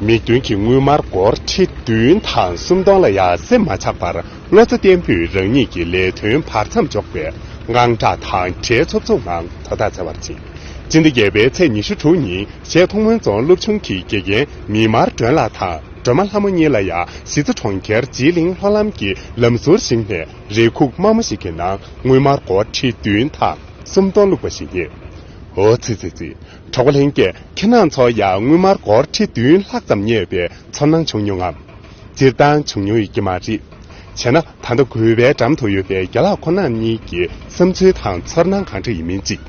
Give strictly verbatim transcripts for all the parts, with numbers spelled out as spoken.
མིག་མདུན་གྱི་དངུལ་སྨར་སྒོར་ཁྲི་བདུན་དང་སུམ་སྟོང་ལ་ཡང་སེམས་མ་ཆགས་པར་བློ་རྩེ་བརྟན་པོས་རང་ཉིད་ཀྱི་ལས་དོན་བར་མཚམས་འཇོག་པའི་དངངས་སྐྲག་དང་བྲེལ་འཚུབ་འཚུབ་ངང་དོ་བདག་འཚོལ་བར་ཕྱིན། སྤྱི་ཟླ་བརྒྱད་པའི་ཚེས་ཉི་ཤུ་དྲུག་ཉིན་གཞས་ཐུང་མོན་རྫོང་སློབ་ཆུང་གི་དགེ་རྒན་མིག་དམར་སྒྲོན་ལགས་དང་སྒྲོལ་མ་ལྷ་མོ་གཉིས་ལ་ཡང་གཞིས་རྩེ་གྲོང་ཁྱེར་བྱི་གླིང་ལྷོ་ལམ་གྱི་ལམ་ཟུར་ཞིག་ནས་རེ་ཁུག་དམའ་མོ་ཞིག་གི་ནང་དངུལ་སྨར་སྒོར་ཁྲི་བདུན་དང་སུམ་སྟོང་བླུགས་པ་ཞིག་ཡིན། འོ་ཙི་ཙི་ཙི། གྲོགས་པོ་ལྷན་རྒྱས། ཁྱེད་རང་ཚོ་ཡང་དངུལ་སྨར་སྒོར་ཁྲི་བདུན་ལྷག་ཙམ་རྙེད་པའི་ཚོར་སྣང་བྱུང་མྱོང་ངམ། སྤྱིར་བཏང་བྱུང་མྱོང་ཡོད་ཀྱི་མ་རེད། བྱས་ན་ད་ལྟ་གུས་པའི་འགྲམ་དུ་ཡོད་པའི་རྒན་ལགས་ཁོང་རྣམ་གཉིས་ཀྱི་བསམ་ཚུལ་དང་ཚོར་སྣང་གང་འདྲ་ཡིན་མིན་ཅིག་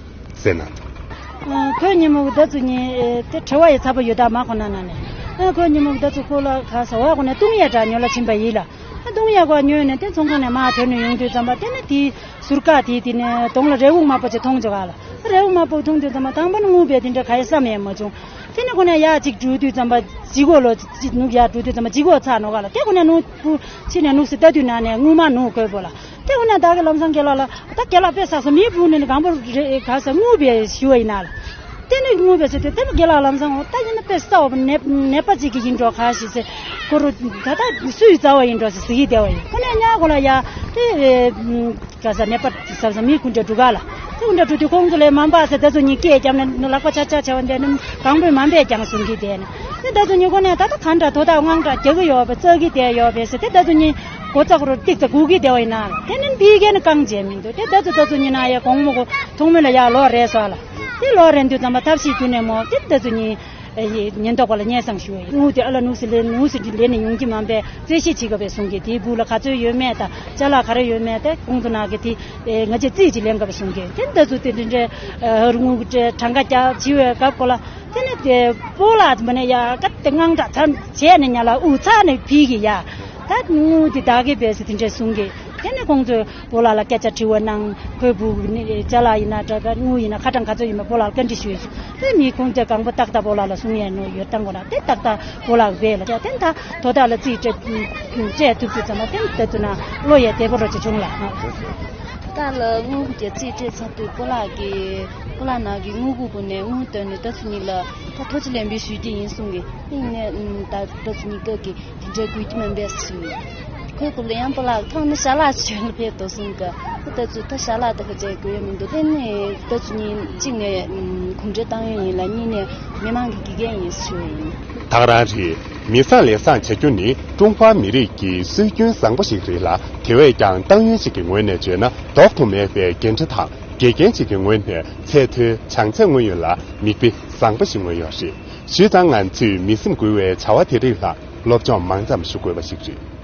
གསན་གནང་། ཁོས་ཉིན་མོ་གི་ཟླ་ཚུ་གཉིས་དེ་དྲི་བ་ཡི་ཚ་པོ་ཡོད་དག་མ་ཁོ་ན་ན་ནས། ཁོས་ཉིན་མོ་གི་ཟླ་ཚུ་ཁོ་ལ་ག་ཟ་བ་ཁོ་ནས་བཏུང་ཡས་འདྲ་ཉོ་ལ་ཕྱིན་པ་ཡིན་ལ། བཏུང་ཡས་ཁོ་ཉོས་ནས་དེ་ཚོང་ཁང་ནས་མར་ཐོན་ནས་ཡོང་དུས་ཙམ་པ་དེ་ནས་དེའི་ཟུར་ཀ་དེའི་དེ་ནས་གདོང་ལ་རས་འུག་དམར་པོ་ཅིག་མཐོང་བྱུང་ག་ལ། རས་འུག་དམར་པོ་མཐོང་དུས་ཙམ་པ་དང་པོ་ནས་དངུལ་བས་དེ་འདྲ་ག་ཡེ་བསམ་ཡས་མ་བྱུང་། དེ་ནས་ཁོ་ནས་ཡར་ཅིག་འགྲོ་དུས་ཙམ་པ་ལྗིད་ཁོག་ལོ་ཅིག་ནུབ་ཡར་འགྲོ་དུས་ཙམ་པ་ལྗིད་ཁོག་ཚ་ནོ་ག་ལ། དེ་ཁོ་ནས་ནུབ་བུ་ཕྱི་ནས་ནུབ་སི་ལྟ་དུས་ན་ནས་དངུལ་མ་ནུབ་དགོས་པོ་ལ། དེ་ཁོ་ནས་བདག་གི་ལམ་སང་རྒན་ལགས་ལ་ད་རྒན་ལགས་དཔེ་བསགས་སོ་མི་བུ་ནས་གང་པོ་རེ་ག་ས་དངུལ་བས་ཞུ་བ་ཡིན་ན་ལ། དེ་ནས་དངུལ་བས་ཟེར་དུས་དེ་ནས་རྒན་ལགས་ལམ་སང་འོ་ད་ཡིན་ན་དཔེ་བསགས་པ་ནད་ནད་པ་ཅིག་གི་ཡིན་འགྲོ་ག་ཞིག་ཟེར། ཁོ་རུ་ད་ལྟ་སུའི་རྩ་བ་ཡིན་འགྲོ་ཟེར་ཟེར་གི་བསྡད་པ་ཡིན། ཁོ་ནས་ཉག་ཁོ་ལ་ཡ་དེ། ག་ས་ནད་པ་ཟབ་ཟབ་མི་ཀུན་འདྲ་འགྲོ་ག་ལ། དེ་ཀུན་འདྲ་འགྲོ་དུས་ཁོང་ཚོ་ལས་མམ་པ་ཟེར་ད་ཚོ་གཉིས་སྐད་བརྒྱབ་ནས་ལག་པ་ཆ་ཆ་བྱ་བ་འདས་ནས་གང་པོས་མམ་པས་ཀྱང་གསུང་གི་བསྡད་ནས། དེ་ད་ཚོ་གཉིས་ཁོ་ནས་ད་ལྟ་གང་འདྲ་དོ་བདག་དངངས་སྐྲག་རྒྱག་གི་ཡོད་པས་བཙག་གི་བསྡད་ཡོད་པས་ཟེར་དེ་ད་ཚོ་གཉིས་སྒོ་ཙག་རུ་ཏིག་ཙ་སྒུག་གི་བསྡད་པ་ཡིན་ན་ལ། དེ་ནས་འདིའི་གན་ནས་རྐང་རྗེས་མི་འདུག་དེ་ད་ཚོ་ད་ཚོ་གཉིས་ན་ཡ་དགོང་མོ་གོ་ཐོག་མེད་ལ་ཡ་ལོག་རེད་སོ་ལ། དེ་ལོག་རན་དུས་ཙམ་པ་ཐབས་ཤེས་བརྒྱུད་ནས་མོ་དེ་ད་ཚོ་གཉིས། ཉེན་རྟོག་པ་ལ་སྙན་སེང་ཞུ་བ་ཡིན། དངུལ་དེ་ཨ་ལ་ནུ་སི་ལེ་ནུ་སི་ལེ་ནས་ཡོང་གི་མ་པས་རྩད་ཞིབ་བྱེད་དགོས་པའི་གསུང་གི། དེའི་སྦུག་ལ་ག་ཚོད་ཡོད་མེད་དང་ཅ་ལག་ག་རེ་ཡོད་མེད་དེ་ཁོང་ཚོ་ནང་གི་དེ་ང་ཚོས་རྩིས་ཅིག་ལེན་དགོས་པའི་གསུང་གི། དེ་འདི་ཚོ་དེ་འདྲ་འདྲ་དངུལ་གྲངས་ཀ་རྒྱག་བྱི་བའི་སྐབས་ཁོ་ལ་དེ་ནས་དེ་སྤོ་ལགས་མ་ནས་ཡ་ག་དེ་དངངས་སྐྲག་ཚ་བྱས་ནས་ཉ་ལ་དབུགས་ཚ་ནས་ཕི་གི་ཡ་ད་དངུལ་དེ་བདག་གི་བས་སི་དེ་འདྲ་གསུང་གི། དེ་ནས་ཁོང་ཚོས་སྤོ་ལགས་ལ་སྐད་ཆ་དྲི་བ་གནང་། ཁོའི་བུ་ནི་ཅ་ལག་ཡིན་ན་འདྲ་ག་དངུལ་ཡིན་ན་ཁ་གྲངས་ག་ཚོད་ཡིན་པ་སྤོ་ལགས་ལ་བཀའ་འདྲི་ཞུས་ཤིང་། དེ་མི་ཁོང་ཚོས་གང་པོ་ཏག་ཏག་སྤོ་ལགས་ལ་གསུང་ཡས་ནོ་ཡོད་སྟངས་གོ་ན་དེ་ཏག་ཏག་སྤོ་ལགས་བས་ལ་དེ་ད་དོ་བདག་ལ་རྩིས་སྤྲད་སྤྲད་ཐུབ་དུས་ཙམ་པ་དེ་ལྟ་དུ་ན་བློ་ཡས་བདེ་པོ་རོ་ཅིག་བྱུང་ལ། ད་ལ་དངུལ་གྱི་རྩིས་སྤྲད་ཚར་དུས་སྤོ་ལགས་ཀྱིས་སྤོ་ལགས་ནང་གི་དངུལ་ཁུག་པོ་ནས་དངུལ་བཏོན་ནས་ད་ཚོ་གཉིས་ལ་ད་ཐོ་ཅི་ལེན་པའི་ཞུས་ཀྱི་ཡིན་གསུང་གི། ཡིན་ནས་ད་ད་ཚོ་གཉིས་ཀ་གི་དེ་འདྲའི་དགོས་ཀྱི་མིན་པས་ཟེར། ཁོའི་སྐོར་ལ་ཡང་སྤོ་ལགས་ཐང་ནི་ཞྭ་ལག་ཞོན་ལ་ཕེབས་དོ་གསུང་གི། ཁོ་ད་ཚོ་ད་ཞྭ་ལག་ད་ཁ་ཅིག་དགོས་ཡ་མི་འདུག་དེ་ནི་ད་ཚོ་གཉིས་གཅིག་ནས་གུང་ཁྲན་ཏང་ཡོན་ཡིན་ལ་གཉིས་ནས་མི་མང་གི་དགེ་རྒན་ཡིན་ཞུ་ཡིན། ད་ག་རང་རེད། མི་བཟང་ལས་བཟང་བྱ་རྒྱུ་ནི་ཀྲུང་ཧྭ་མི་རིགས་ཀྱི་སྲོལ་རྒྱུན་བཟང་པོ་ཞིག་རེད་ལ། དེ་བས་ཀྱང་ཏང་ཡོན་ཞིག་གི་ངོས་ནས་བརྗོད་ན་ལྡོག་ཏུ་མེད་པའི་འགན་འཁྲི་དང་། དགེ་རྒན་ཞིག་གི་ངོས་ནས་ཚད་མཐོའི་བྱང་ཚད་མངོན་ཡོད་ལ་མིག་དཔེ་བཟང་པོ་ཞིག་མངོན་ཡོད་རེད། ཞུས་ཙང་ང་ཚོས་མི་སེམས་འགུལ་བའི་བྱ་བ་དེ་རིགས་ལ་སློབ་སྦྱོང་མང་ཙམ་ཞུ་དགོས་པ་ཞིག་རེད།